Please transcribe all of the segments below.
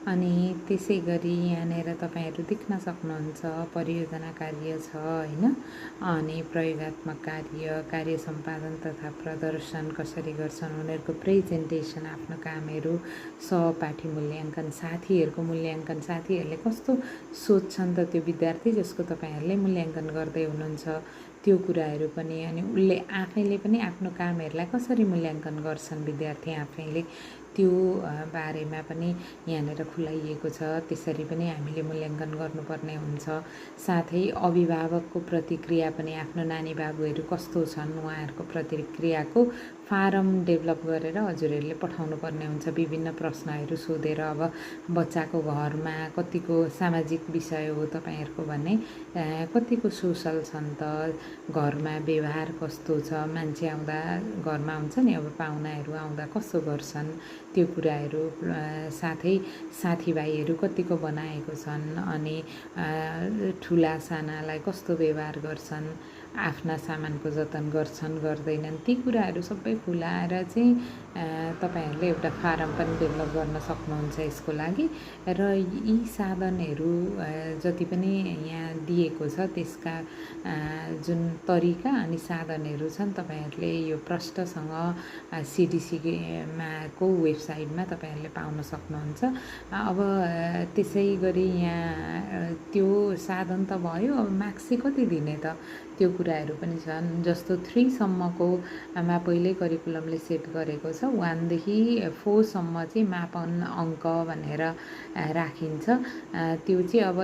अनि त्यसै गरी यहाँनिर तपाईँहरू देख्न सक्नुहुन्छ परियोजना कार्य छ हैन। अनि प्रयोगात्मक कार्य सम्पादन तथा प्रदर्शन कसरी गर्छन्, उनीहरूको प्रेजेन्टेसन, आफ्नो कामहरू, सहपाठी मूल्याङ्कन, साथीहरूको मूल्याङ्कन, साथीहरूले कस्तो सोध्छन् त त्यो विद्यार्थी जसको तपाईँहरूले मूल्याङ्कन गर्दै हुनुहुन्छ त्यो कुराहरू पनि, अनि उसले आफैले पनि आफ्नो कामहरूलाई कसरी मूल्याङ्कन गर्छन् विद्यार्थी आफैले, त्यो बारेमा पनि यहाँनिर खुलाइएको छ। त्यसरी पनि हामीले मूल्याङ्कन गर्नुपर्ने हुन्छ। साथै अभिभावकको प्रतिक्रिया पनि, आफ्नो नानी बाबुहरू कस्तो छन् उहाँहरूको प्रतिक्रियाको फारम डेभलप गरेर हजुरहरूले पठाउनु पर्ने हुन्छ। विभिन्न प्रश्नहरू सोधेर, अब बच्चाको घरमा कतिको सामाजिक विषय हो तपाईँहरूको भने, कतिको सोसल छन् त, घरमा व्यवहार कस्तो छ, मान्छे आउँदा घरमा हुन्छ नि अब पाहुनाहरू आउँदा कस्तो गर्छन् त्यो कुराहरू, साथै साथीभाइहरू कतिको बनाएको छन्, अनि ठुला सानालाई कस्तो व्यवहार गर्छन्, आफ्ना सामानको जतन गर्छन् गर्दैनन्, ती कुराहरू सबै खुलाएर चाहिँ तपाईँहरूले एउटा फारम पनि डेभलप गर्न सक्नुहुन्छ यसको लागि। र यी साधनहरू जति पनि यहाँ दिएको छ त्यसका जुन तरिका अनि साधनहरू छन् तपाईँहरूले यो प्रष्टसँग CDC-को वेबसाइटमा तपाईँहरूले पाउन सक्नुहुन्छ। अब त्यसै गरी यहाँ त्यो साधन त भयो, अब मार्क्स चाहिँ कति दिने त त्यो कुराहरू पनि छन्। जस्तो 3 सम्मको मा पहिल्यै करिकुलमले सेट गरेको छ, 1 देखि 4 सम्म चाहिँ मापन अङ्क भनेर राखिन्छ। त्यो चाहिँ अब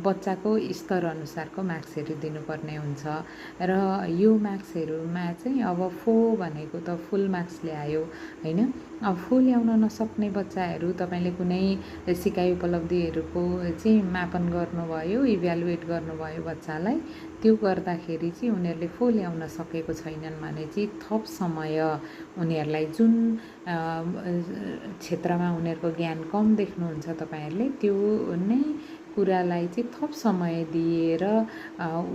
बच्चाको स्तर अनुसारको मार्क्सहरू दिनुपर्ने हुन्छ। र यो मार्क्सहरूमा चाहिँ अब 4 भनेको त फुल मार्क्स ल्यायो हैन। अब फुल ल्याउन नसक्ने बच्चाहरू तपाईँले कुनै सिकाइ उपलब्धिहरूको चाहिँ मापन गर्नुभयो, इभ्यालुएट गर्नुभयो बच्चालाई, त्यो गर्दाखेरि चाहिँ उनीहरूले फुल ल्याउन सकेको छैनन् भने चाहिँ थप समय उनीहरूलाई जुन क्षेत्रमा उनीहरूको ज्ञान कम देख्नुहुन्छ तपाईँहरूले, त्यो नै कुरालाई चाहिँ थप समय दिएर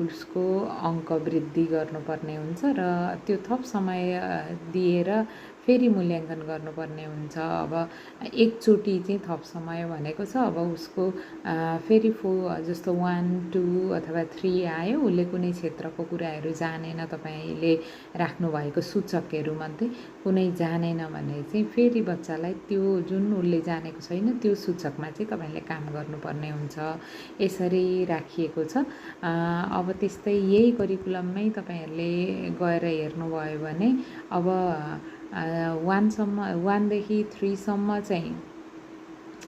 उसको अङ्क वृद्धि गर्नुपर्ने हुन्छ। र त्यो थप समय दिएर फेरि मूल्याङ्कन गर्नुपर्ने हुन्छ। अब एकचोटि चाहिँ थप समय भनेको छ, अब उसको फेरि जस्तो 1, 2 अथवा 3 आयो, उसले कुनै क्षेत्रको कुराहरू जानेन, तपाईँले राख्नुभएको सूचकहरूमध्ये कुनै जानेन भने चाहिँ फेरि बच्चालाई त्यो जुन उसले जानेको छैन त्यो सूचकमा चाहिँ तपाईँले काम गर्नुपर्ने हुन्छ। यसरी राखिएको छ। अब त्यस्तै यही करिकुलममै तपाईँहरूले गएर हेर्नुभयो भने अब 1 देखि 3 सम्म चाहिँ